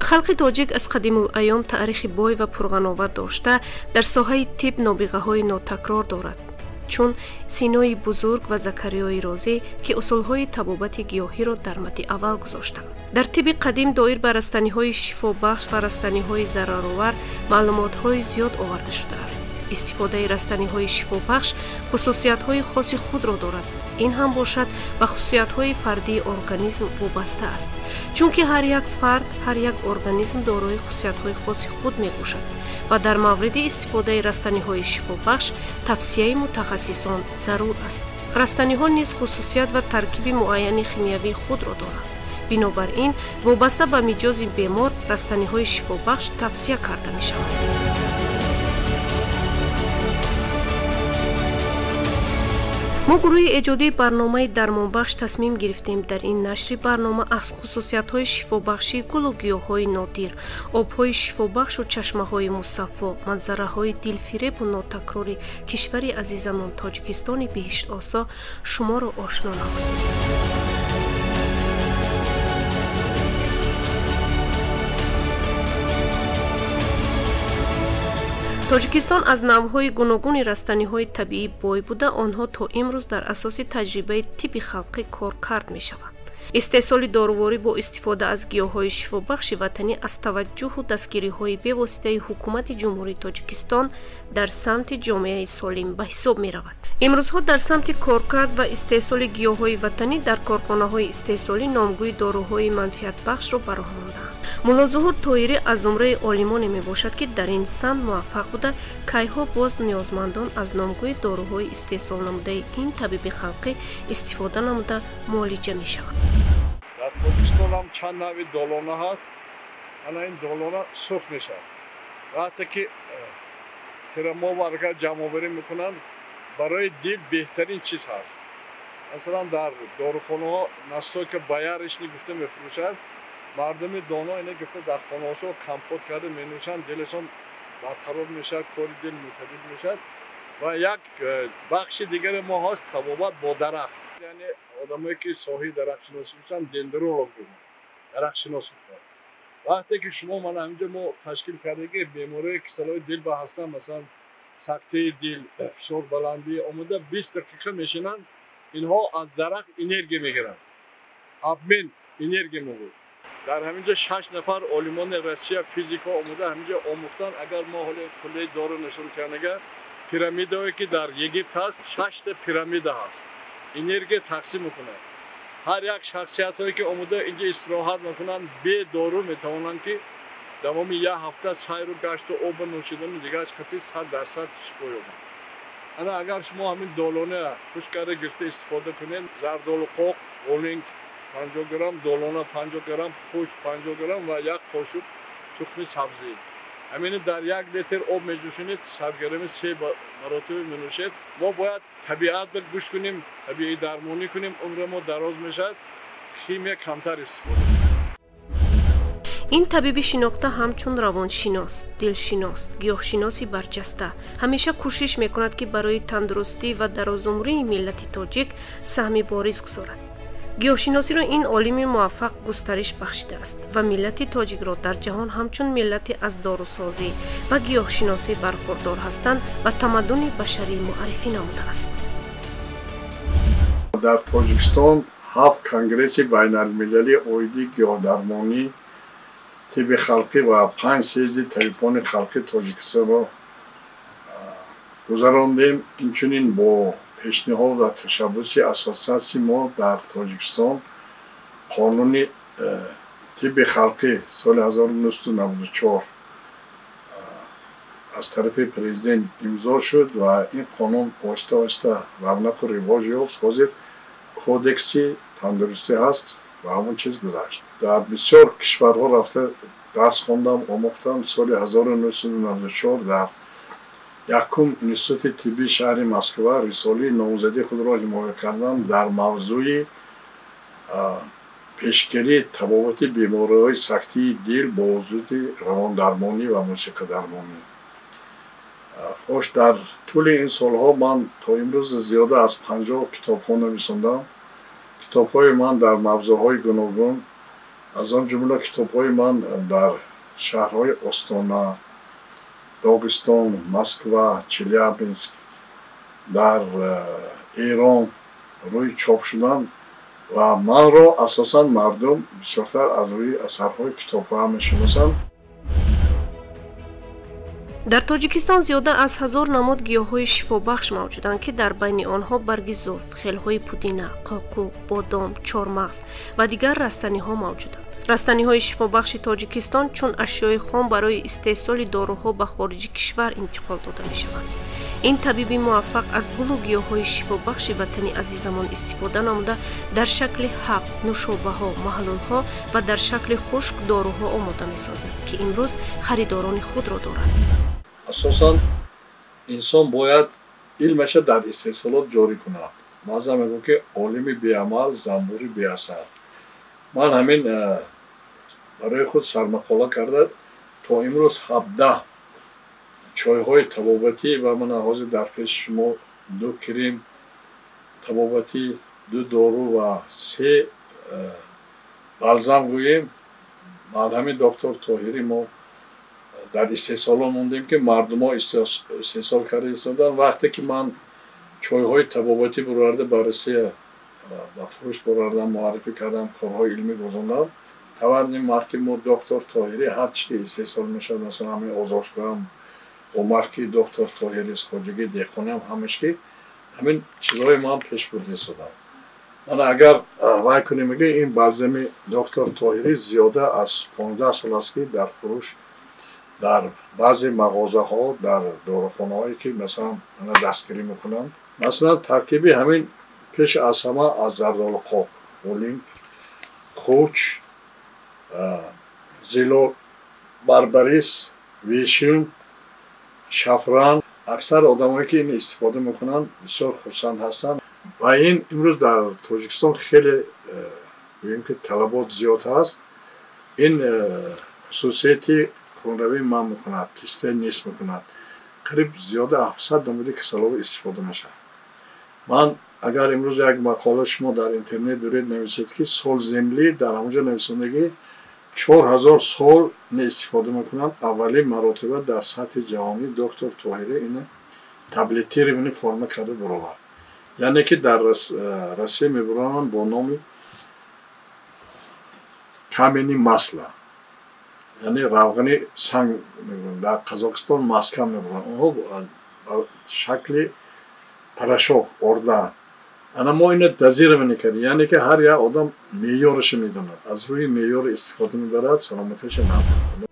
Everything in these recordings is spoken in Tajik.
Халқи тоҷик аз қадимулайём таърихи бой ва пурғановат дошта, дар соҳаи тиб нобиғаҳои нотакрор дорад, чун Синои бузург ва Закариёи Розӣ, ки усулҳои табобати гиёҳиро дар мадди аввал гузоштанд. Дар тибби қадим доир ба растаниҳои шифобахш ва растаниҳои зараровар маълумотҳои зиёд оварда шудааст. Истифодаи растаниҳои шифобахш хусусиятҳои хоси худро дорад. Ин ҳам бошад ба хусусиятҳои фардии организм вобаста аст, чунки ҳар як фард, ҳар як организм дорои хусусиятҳои хоси худ мебошад ва дар мавриди истифодаи растаниҳои шифобахш тавсияи мутахассисон зарур аст. Растаниҳо низ хусусият ва таркиби муайяни химиявии худро доранд. Бинобар ин, вобаста ба миҷози бемор растаниҳои шифобахш тавсия карда мешаванд. Мо гурӯҳи эҷодии барномаи Дармонбахш тасмим гирифтем дар ин нашри барнома аз хусусиятҳои шифобахшии гулу гиёҳҳои нодир, обҳои шифобахшу чашмаҳои мусаффо, манзараҳои дилфиребу нотакрори кишвари азизамон Тоҷикистони биҳиштосо шуморо ошно намоем. Тоҷикистон аз навъҳои гуногуни растаниҳои табиӣ бой буда, онҳо то имрӯз дар асоси таҷрибаи тибби халқӣ коркард мешаванд. Истеҳсоли доруворӣ бо истифода аз гиёҳҳои шифобахши ватанӣ аз таваҷҷӯҳу дастгириҳои бевоситаи Ҳукумати Ҷумҳурии Тоҷикистон дар самти ҷомеаи солим ба ҳисоб меравад. Имрӯзҳо дар самти коркард ва истеҳсоли гиёҳҳои ватанӣ дар корхонаҳои истеҳсолӣ номгӯи доруҳои манфиатбахшро ба роҳ мондаанд. Муллозуҳур Тоирӣ аз зумраи олимоне мебошад, ки дар ин самт муваффақ буда, кайҳо боз ниёзмандон аз номгӯи доруҳои истеҳсол намудаи ин табиби халқӣ истифода намуда муолиҷа мешаванд. Дар Тоҷикистон ҳам чанд навъи долона ҳаст. Ана ин долона сурх мешавад. Вақте ки тирамоҳ арга ҷамъоварӣ мекунанд, барои дил беҳтарин чиз ҳаст. Масалан, дар дорухонаҳо настойка боярышни гуфта мефурӯшад. Мардуми доно ина гуфта дар хонаҳошон компот карда менӯшанд, дилашон барқарор мешавад, кори дил мӯътадил мешавад. Ва як бахши дигаре мо ҳаст табобат бо дарахт. Яъне одамое ки соҳаи дарахтшиносӣ мешаванд, дендролог мегӯянд, дарахтшинос мешаванд. Вақте ки шумо мана ҳаминҷо мо ташкил кардаги беморие кисалҳои дил ба ҳастанд, масалан сактаи дил, фишорбаландӣ омода 20 дақиқа мешинанд, инҳо аз дарахт энергия мегиранд, обмен энергия мегӯянд. Дар ҳаминҷо 6 нафар олимони Россия физика омода ҳаминҷо омӯхтанд. Агар мо ҳоло куллияи дору нишон кардага, пирамидаое ки дар Египт ҳаст, 6 пирамида ҳаст, энергия тақсим мекунад. Ҳар як шахсиятҳое ки омода инҷо истироҳат мекунанд, бе дору метавонанд ки давоми як ҳафта сайру гашту об нӯшидану дигараш қатъи 100% шифо ёбанд. Ана агар шумо ҳамин долона хушк карда гирифта истифода кунед, зардолу қоқ, олинг 50 грамм, долона 50 грамм, хушк 50 грамм ва як қошуқ тухми сабзӣ. Ҳамини дар 1 литр об меҷӯшонед, 100 грамми 3 маротиба менӯшед. Мо бояд табиатро гӯш кунем, табиӣ дармонӣ кунем, умри мо дароз мешавад, химия камтар истифода. Ин табиби шинохта ҳамчун равоншинос, дилшинос, гиёҳшиноси барҷаста ҳамеша кӯшиш мекунад, ки барои тандурустӣ ва дарозумрии миллати тоҷик саҳми бориз гузорад. Гиёҳшиносиро ин олими муваффақ густариш бахшидааст ва миллати тоҷикро дар ҷаҳон ҳамчун миллати аз дорусозӣ ва гиёҳшиносӣ бархурдор ҳастанд ва тамаддуни башарӣ муаррифӣ намудааст. Дар Тоҷикистон 7 конгресси байналмилалӣ оиди гиёҳдармонӣ, тибби халқӣ ва 5 съезди табибони халқи Тоҷикистонро гузарондем. Инчунин бо пешниҳод ва ташаббуси ассотсиатсияи мо дар Тоҷикистон қонуни тибби халқӣ соли 1994 аз тарафи президент имзо шуд ва ин қонун оҳиста оҳиста равнақу ривоҷ ёфт. Ҳозир кодекси тандурустӣ ҳаст ва ҳамон чиз гузашт. Дар бисёр кишварҳо рафта дарс хондам, омӯхтам. Соли 1994 дар якум институти тиббии шаҳри Москва рисолаи номзадии худро ҳимоя кардам дар мавзӯи пешгирии табобати бемориҳои сактии дил бо вуҷуди равондармонӣ ва мусиқадармонӣ. Хош, дар тӯли ин солҳо ман то имрӯз зиёда аз 50 китобҳо нависондам. Китобҳои ман дар мавзӯъҳои гуногун Аз он ҷумла китобҳои ман дар шаҳрҳои Остона, Догистон, Москва, Челябинск, дар Эрон рӯи чоп шуданд ва манро асосан мардум бисёртар аз рӯи асарҳои китобҳоам мешиносанд. Дар Тоҷикистон зиёда аз 1000 намуд гиёҳҳои шифобахш мавҷуданд, ки дар байни онҳо барги зулф, хелҳои пудина, қоқу, бодом, чормағз ва дигар растаниҳо мавҷуданд. Растаниҳои шифобахши Тоҷикистон чун ашёи хом барои истеҳсоли доруҳо ба хориҷи кишвар интиқол дода мешаванд. Ин табиби муваффақ аз гулу гиёҳҳои шифобахши ватани азизамон истифода намуда, дар шакли ҳаб, нӯшобаҳо, маҳлулҳо ва дар шакли хушк доруҳо омода месозад, ки имрӯз харидорони худро дорад. Асосан инсон бояд илмаша дар истеҳсолот ҷорӣ кунад. Баъзан мегӯям, ки олими беамал занбури беасар. Ман ҳамин барои худ сармақола карда то имрӯз 17 чойҳои табобатӣ ва ман ҳозир дар пеши шумо 2 крем табобатӣ, 2 дору ва 3 балзам гӯем. Марҳами доктор Тоҳирӣ мо дар истеҳсоло мондем, ки мардумо истеҳсол карда истоданд. Вақте ки ман чойҳои табобатӣ бурарда ба Россия ба фурӯш бурардам, муаррифӣ кардам, корҳои илмӣ гузондам, таварни марки мо доктор Тоҳирӣ ҳар чи ки истеҳсол мешавад, масалан ҳамин озошгоҳам бо марки доктор Тоҳирӣ, хоҷагии деҳқониам, ҳамаш ки ҳамин чизҳои ман пеш бурда истодам. Мана агар вай кунем, мегӯ ин балзами доктор Тоҳирӣ зиёда аз 15 сол аст, ки дар фурӯш дар баъзе мағозаҳо, дар дорухонаҳое ки масалан мана дастгирӣ мекунанд. Масалан таркиби ҳамин пеш аз ҳама аз зардолу қоқ, олинг, хуч, зило, барбарис, вишин, шафран. Аксар одамое ки ин истифода мекунанд бисёр хурсанд ҳастанд ва ин имрӯз дар Тоҷикистон хеле гӯем ки талабот зиёд ҳаст. Ин хусусияти хунравӣ манъ мекунад, кистаи нест мекунад. Қариб зиёда 700 намуди касалиҳо истифода мешавад. Ман агар имрӯз як мақола шумо дар интернет доред нависед, ки сол земли, дар ҳамонҷо нависондагӣ 4000 сол не истифода мекунанд. Аввалин маротиба дар сатҳи ҷаҳонӣ доктор Тоҳирӣ ина таблетированный форма карда баровард. Яъне ки дар Россия мебаронанд бо номи камени масла, яъне равғани санг мегӯянд. Дар Қазоқистон маска мебаранд, онҳо шакли порошок орда. Ана мо ина дозирование кардем, яъне ки ҳар як одам меъёрашо медонад, аз рӯи меъёр истифода мебарад, саломатиашо намекунад.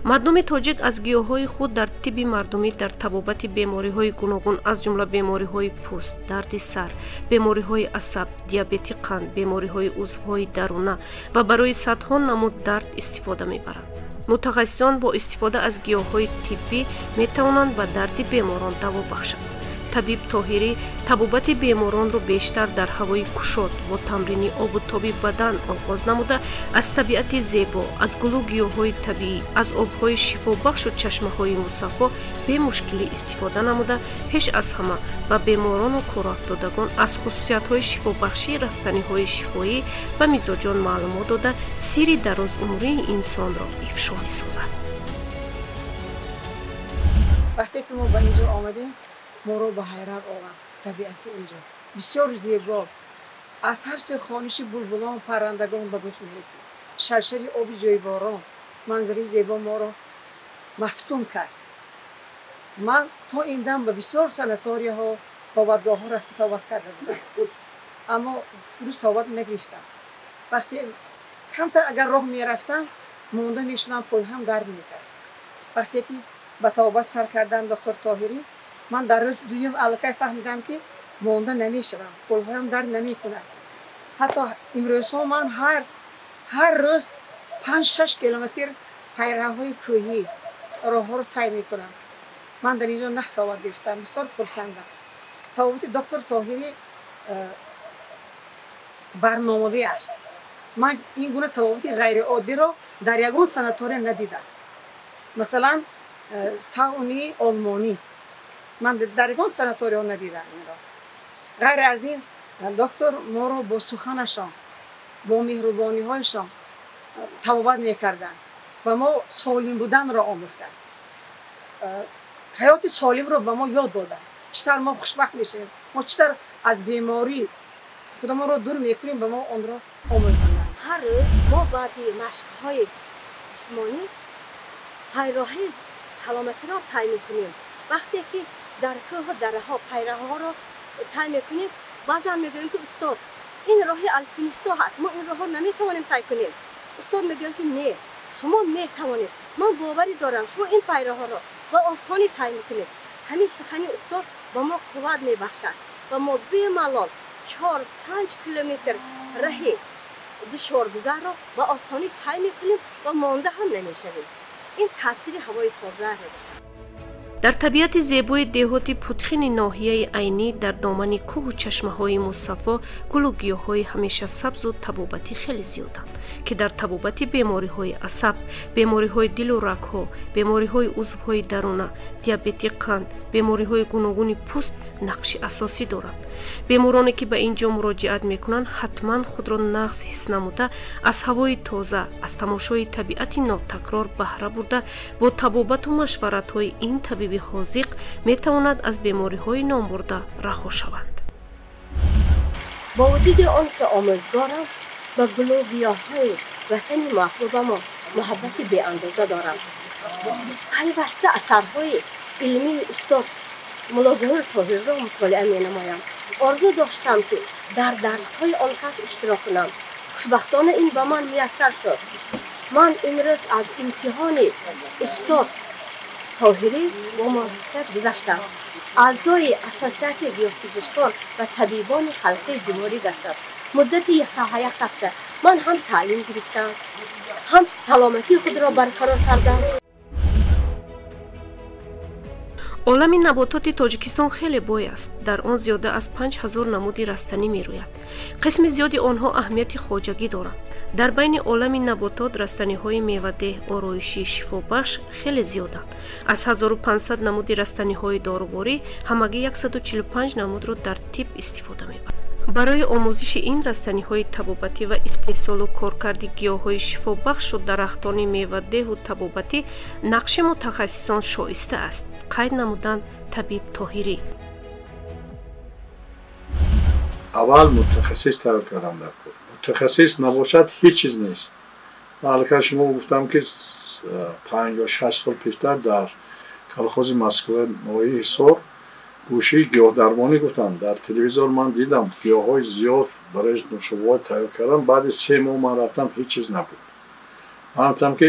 Мардуми тоҷик аз гиёҳҳои худ дар тибби мардумӣ дар табобати бемориҳои гуногун, аз ҷумла бемориҳои пӯст, дарди сар, бемориҳои асаб, диабети қанд, бемориҳои узвҳои даруна ва барои садҳо намуд дард истифода мебаранд. Мутахассисон бо истифода аз гиёҳҳои тиббӣ метавонанд ба дарди беморон даво бахшанд. Табиб Тоҳирӣ табобати беморонро бештар дар ҳавои кушод бо тамрини обу тоби бадан оғоз намуда, аз табиати зебо, аз гулу гиёҳҳои табиӣ, аз обҳои шифобахшу чашмаҳои мусаффо бемушкилӣ истифода намуда, пеш аз ҳама ба беморону кораафтодагон аз хусусиятҳои шифобахшии растаниҳои шифоӣ ба мизоҷон маълумот дода, сирри дарозумрии инсонро ифшо месозад. Вақте ки мо ба ин ҷо омадем, моро ба ҳайрат овард табиати инҷо. Бисёр зебо. Аз ҳар сӯи хониши булбулон, паррандагон ба гӯш мерасид. Шаршари оби ҷойборон, манзараи зебо моро мафтун кард. Ман то ин дам ба бисёр санаторияҳо, тобатгоҳҳо рафта тобат карда будам. Аммо рӯз тобат нагирифтам. Вақте камтар агар роҳ мерафтам, монда мешудам, пойҳам дард мекард. Вақте ки ба тобат сар кардам доктор Тоҳирӣ, ман дар рӯзи дуюм аллакай фаҳмидам, ки монда намешавам, пойҳоям дард намекунад. Ҳатто имрӯзҳо ман ҳар рӯз 5-6 километр пайравҳои кӯҳӣ роҳҳоро тай мекунам. Ман дар инҷо 9 соат гирифтам, бисёр хурсандам. Табобати доктор Тоҳирӣ барномавӣ аст. Ман ин гуна табобати ғайриоддиро дар ягон санатория надидам. Масалан, сауни олмонӣ ман дар ягон санаториё надидам инро. Ғайр аз ин, доктор моро бо суханашон, Бо меҳрубониҳояшон табобат мекарданд ва мо солим буданро омӯхтанд. Ҳаёти солимро ба мо ёд доданд. Чӣ тавр мо хушбахт мешавем, мо чӣ тавр аз беморӣ худамонро дур мекунем, ба мо онро омӯзонданд. Ҳар рӯз мо баъди машқҳои ҷисмонӣ пайроҳаи саломатиро тай мекунем. Вақте ки дар кӯҳу дараҳо пайраҳаҳоро тай мекунем, баъзан мегӯем ки устод, ин роҳи алпинистҳо ҳаст, мо ин роҳро наметавонем тай кунем. Устод мегӯянд ки не, шумо метавонед, ман боварӣ дорам, шумо ин пайраҳаҳоро ба осонӣ тай мекунед. Ҳамин сухани устод ба мо қувват мебахшад ва мо бемалол 4-5 километр раҳи душворгузарро ба осонӣ тай мекунем ва монда ҳам намешавем. Ин таъсири ҳавои тоза мебошад. Дар табиати зебои деҳоти Путхини ноҳияи Айнӣ дар домани кӯҳу чашмаҳои мусаффо гулу гиёҳҳои ҳамеша сабзу табобатӣ хеле зиёданд, ки дар табобати бемориҳои асаб, бемориҳои дилу рагҳо, бемориҳои узвҳои даруна, диабети қанд, бемориҳои гуногуни пӯст нақши асосӣ доранд. Бемороне ки ба ин ҷо муроҷиат мекунанд, ҳатман худро нағз ҳис намуда, аз ҳавои тоза, аз тамошои табиати нотакрор баҳра бурда, бо табобату машваратҳои ин табиби ҳозиқ метавонад аз бемориҳои номбурда раҳо шаванд. Бо вуҷуди он ки омӯзгорам, ба гулу гиёҳҳои ватани маҳбубамо муҳаббати беандоза дорам. Пайваста асарҳои илмии устод Муллозуҳур Тоҳирро мутолиа менамоям. Орзу доштам ки дар дарсҳои он кас иштирок кунам. Хушбахтона ин ба ман муяссар шуд. Ман имрӯз аз имтиҳони устод Тоҳирӣ бо муваффақият гузаштам. Аъзои ассотсиатсияи гиёҳпизишкон ва табибони халқии ҷумҳурӣ гаштам. Муддати як ҳафта ман ҳам таълим гирифтам, ҳам саломатии худро барқарор кардам. Олами набототи Тоҷикистон хеле бой аст. Дар он зиёда аз 5000 намуди растанӣ мерӯяд. Қисми зиёди онҳо аҳамияти хоҷагӣ доранд. Дар байни олами наботот растаниҳои мевадеҳ, ороишӣ, шифобахш хеле зиёданд. Аз 1500 намуди растаниҳои доруворӣ ҳамагӣ 145 намудро дар тиб истифода мебаранд. Барои омӯзиши ин растаниҳои табобатӣ ва истеҳсолу коркарди гиёҳҳои шифобахшу дарахтони мевадеҳу табобатӣ нақши мутахассисон шоиста аст, қайд намуданд табиб Тоҳирӣ. Аввал мутахассис тайёр кардан дар кор. Мутахассис набошад, ҳеҷ чиз нест. Ман аллакай шумо гуфтам ки 5 ё 6 сол пештар дар колхози Москва ноҳияи Ҳисор гӯшаи гиёҳдармонӣ гуфтанд. Дар телевизор ман дидам гиёҳҳои зиёд барои нӯшобаҳо тайёр кардам. Баъди 3 моҳ ман рафтам, ҳеҷ чиз набуд. Ман гуфтам ки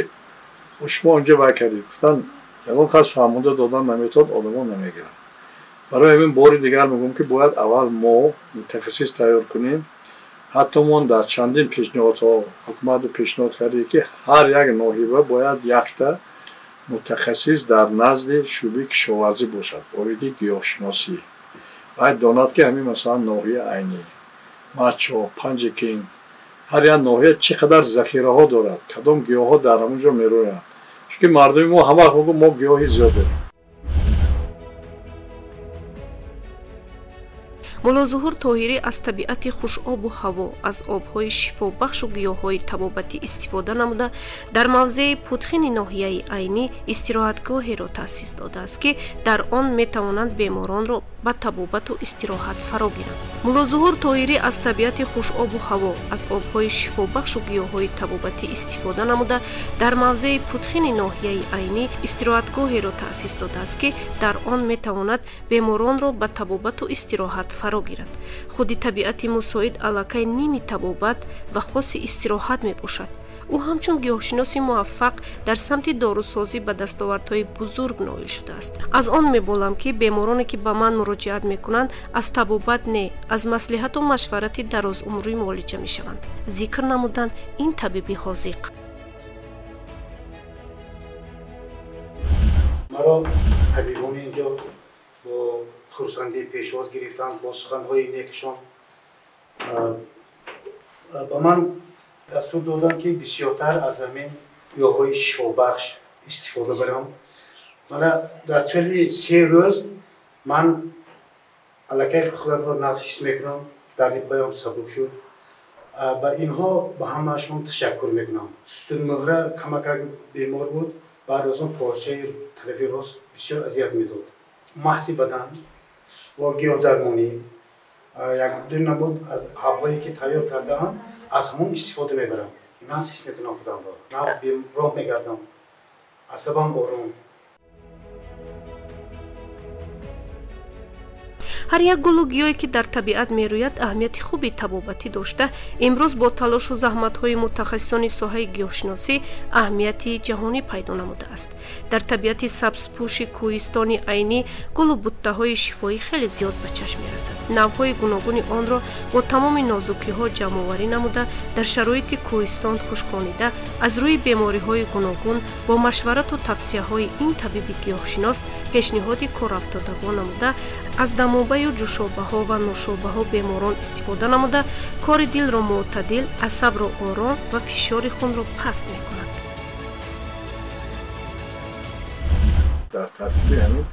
шумо онҷо вай кардед. Гуфтанд ягон кас фаҳмонда додан наметавонад, одамон намегиранд. Барои ҳамин бори дигар мегӯям ки бояд аввал мо мутахассис тайёр кунем. Ҳатто мо дар чандин пешниҳодҳо ҳукуматро пешниҳод кардем ки ҳар як ноҳия бояд якта мутахассис дар назди шӯъбаи кишоварзӣ бошад, оиди гиёҳшиносӣ. Бояд донад ки ҳамин масалан ноҳия Айнӣ, Мачо, Панҷакент, ҳар як ноҳия чӣ қадар захираҳо дорад, кадом гиёҳҳо дар ҳамон ҷо мерӯянд. Чунки мардуми мо ҳама вақт мегӯянд мо гиёҳи зиёд дорем. Муллозуҳур Тоҳирӣ аз табиати хушобу ҳаво, аз обҳои шифобахшу гиёҳҳои табобатӣ истифода намуда, дар мавзеи Путхини ноҳияи Айнӣ истироҳатгоҳеро таъсис додааст, ки дар он метавонанд беморонро ба табобату истироҳат фаро гиранд. Муллозуҳур Тоҳирӣ аз табиати хушобу ҳаво, аз обҳои шифобахшу гиёҳҳои табобатӣ истифода намуда, дар мавзеи Путхини ноҳияи Айнӣ истироҳатгоҳеро таъсис додааст, ки дар он метавонад беморонро ба табобату истироҳат фаро гирад. Худи табиати мусоид аллакай ними табобат ва хоси истироҳат мебошад. Ӯ ҳамчун гиёҳшиноси муваффақ дар самти дорусозӣ ба дастовардҳои бузург ноил шудааст. Аз он меболам, ки бемороне ки ба ман муроҷиат мекунанд, аз табобат не, аз маслиҳату машварати дарозумрӣ муолиҷа мешаванд, зикр намуданд ин табиби ҳозиқ. Маро табибони инҷо бо хурсандӣ пешвоз гирифтанд, бо суханҳои некшон ба ман дастур доданд, ки бисёртар аз ҳамин гиёҳҳои шифобахш истифода барам. Мана дар тӯли 3 рӯз ман аллакай худамро нағз ҳис мекунам, дарди поям сабук шуд. Ба инҳо ба ҳамаашон ташаккур мекунам. Сутунмуҳра камакак бемор буд, баъд аз он порчаи тарафи рост бисёр азият медод. Маҳзи бадан ва гиёҳдармонӣ як ду намуд аз ҳабҳое ки тайёр кардаам, аз ҳамон истифода мебарам. Нағз ҳис мекунам худамро, нағз роҳ мегардам, асабам ором. Ҳар як гулу гиёҳе ки дар табиат мерӯяд, аҳамияти хуби табобатӣ дошта, имрӯз бо талошу заҳматҳои мутахассисони соҳаи гиёҳшиносӣ аҳамияти ҷаҳонӣ пайдо намудааст. Дар табиати сабзпӯши кӯҳистони Айнӣ гулу буттаҳои шифоӣ хеле зиёд ба чашм мерасад. Навъҳои гуногуни онро бо тамоми нозукиҳо ҷамъоварӣ намуда, дар шароити кӯҳистон хушконида, аз рӯи бемориҳои гуногун бо машварату тавсияҳои ин табиби гиёҳшинос пешниҳоди корафтодагон намуда, аз дамобаю ҷӯшобаҳо ва нӯшобаҳо беморон истифода намуда, кори дилро мӯътадил, асабро ором ва фишори хунро паст мекунад. Дар таркиби ҳамин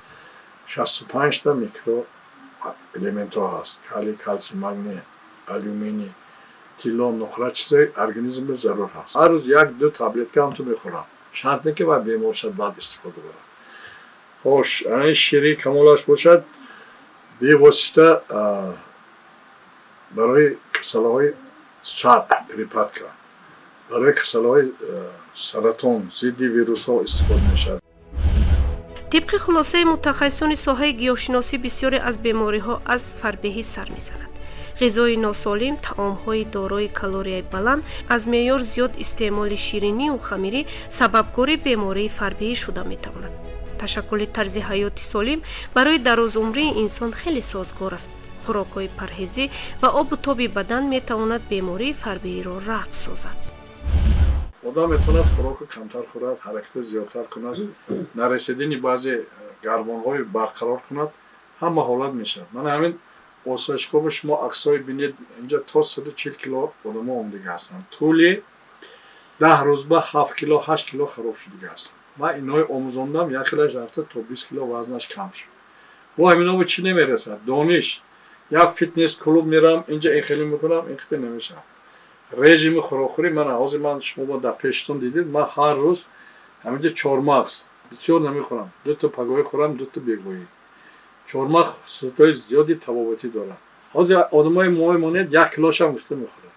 65 микроэлементҳо ҳаст: калий, калсий, магний, алюминий, тилло, нуқра, чизҳои организмро зарур ҳаст. Ҳар рӯз як-ду таблетка ҳам ту мехӯрам. Шарт не ки вай бемор шад, баъд истифода барад. Хош, ҳамин шири камолаш бошад, бевосита барои касалиҳои сар, припадка, барои касалиҳои саратон, зидди вирусҳо истифода мешавад. Тибқи хулосаи мутахассисони соҳаи гиёҳшиносӣ, бисёре аз бемориҳо аз фарбеҳӣ сар мезанад. Ғизои носолим, таомҳои дорои калорияи баланд, аз меъёр зиёд истеъмоли ширинию хамирӣ сабабгори бемории фарбеҳӣ шуда метавонад. Ташаккули тарзи ҳаёти солим барои дарозумрии инсон хеле созгор аст. Хӯрокҳои парҳезӣ ва обу тоби бадан метавонад бемории фарбеҳиро рафъ созад. Одам метавонад хӯрокро камтар хӯрад, ҳаракатро зиёдтар кунад, нарасидани баъзе гармонҳои барқарор кунад, ҳама ҳолат мешавад. Мана ҳамин осоишгоҳ шумо аксҳои бинед, инҷа то 140 кило одамо омдига ҳастанд. Тӯли 10 рӯз ба 7 кило, 8 кило хароб шудига ҳастанд. Ман инҳои омӯзондам, як хелаш рафта то 20 кило вазнаш кам шуд. Бо ҳамино чӣ намерасад? Дониш. Як фитнес клуб мерам, инҷа ин хеле мекунам, ин хеле намешавад. Режими хӯрокхӯрӣ ман ҳозир ман шумо дар пештон дидед, ман ҳар рӯз ҳаминҷа чормағз бисёр намехӯрам, дуто пагоҳӣ хӯрам, дуто бегоҳӣ. Чормағз хусусиятҳои зиёди табобатӣ дорад. Ҳозир одамои мои монед як килошам гуфта мехӯрад.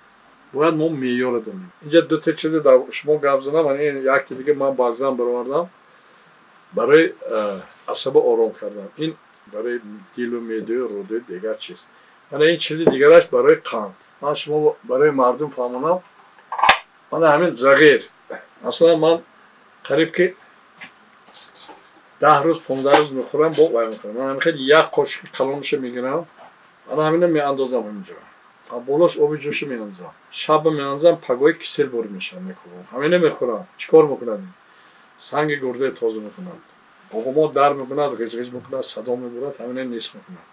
Бояд мо меъёро донем. Инҷа дута чизе дар шумо гап занам, ин якти дига ман бальзам баровардам барои асаба ором кардан. Ин барои дилу меъдаю рӯдаю дигар чиз. Мана ин чизи дигараш барои қанд. Ман шумо барои мардум фаҳмонам. Мана ҳамин зағир. Масалан ман қариб ки 10 рӯз, 15 рӯз мехӯрам, бо вай мехӯрам. Ман ҳамин хел як қошуқи калонашо мегирам. Мана ҳамина меандозам ҳаминҷо. Болош оби ҷӯши меандозам. Шаба меандозам, пагоҳи кисел бор мешавам, мекӯбам. Ҳамина мехӯрам. Чӣ кор мекунад? Санги гурдаи тоза мекунад. Оғомо дар мекунад, ғиҷ-ғиҷ мекунад, садо мебурад, ҳамина нест мекунад.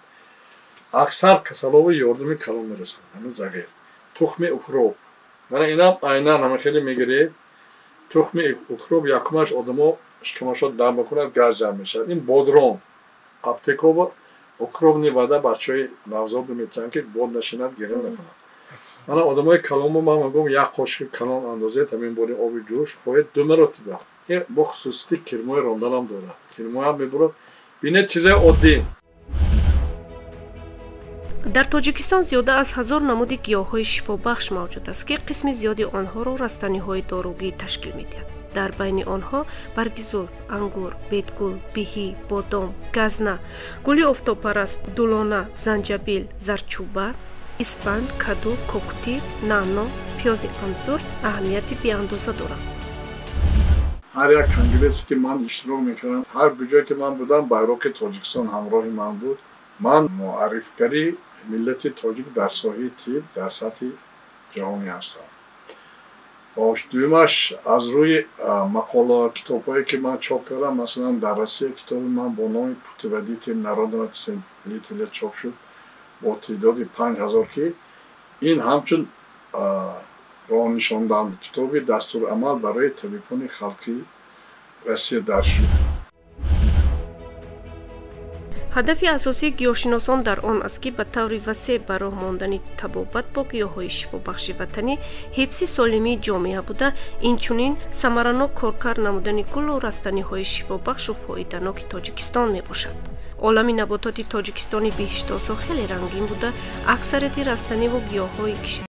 Аксар касалови ёрдами калон мерасонад. Ҳамин зағир. Тухми укроп. Мана инам айнан ҳама хеле мегиред. Тухми укроп якумаш одамо шикамашо дам мекунад, газ ҷамъ мешавад. Ин бодрон. Аптекова укробни вада бачаҳои навзод метавонанд ки бод нашинад, гиря накунад. Мана одамои калонмо ман мегӯям як қошуқи калон андозед ҳамин бори оби ҷӯш, хоҳед ду маротиба. Ин бо хусусияти кирмои ронданам дорад. Кирмоям мебурад. Бинед чизаи оддӣ. Дар Тоҷикистон зиёда аз 1000 намуди гиёҳҳои шифобахш мавҷуд аст, ки қисми зиёди онҳоро растаниҳои доругӣ ташкил медиҳад. Дар байни онҳо барги зулф, ангур, бедгул, биҳӣ, бодом, газна, гули офтобпараст, дулона, занҷабил, зарчӯба, испанд, каду, коктӣ, наъно, пиёзи анзур аҳамияти беандоза доранд. Ҳар як конгрессе ки ман иштирок мекардам, ҳар куҷое ки ман будам, байроқи Тоҷикистон ҳамроҳи ман буд. Ман муаррифгари миллати тоҷик дар соҳаи тиб дар сатҳи ҷаҳонӣ ҳастам. Дуюмаш аз рӯи мақола, китобҳое ки ман чоп кардам, масалан дар Россия китоби ман бо номи Путеводитель народного целителя чоп шуд бо теъдоди 5000, ки ин ҳамчун роҳнишондиҳанда китоби дастурамал барои табибони халқи Россия дарс шуд. Ҳадафи асосии гиёҳшиносон дар он аст, ки ба таври васеъ ба роҳ мондани табобат бо гиёҳҳои шифобахши ватанӣ, ҳифзи солимии ҷомеа буда, инчунин самаранок коркард намудани гулу растаниҳои шифобахшу фоиданоки Тоҷикистон мебошад. Олами набототи Тоҷикистони биҳиштосо хеле рангин буда, аксарияти растаниву гиёҳҳои кишвар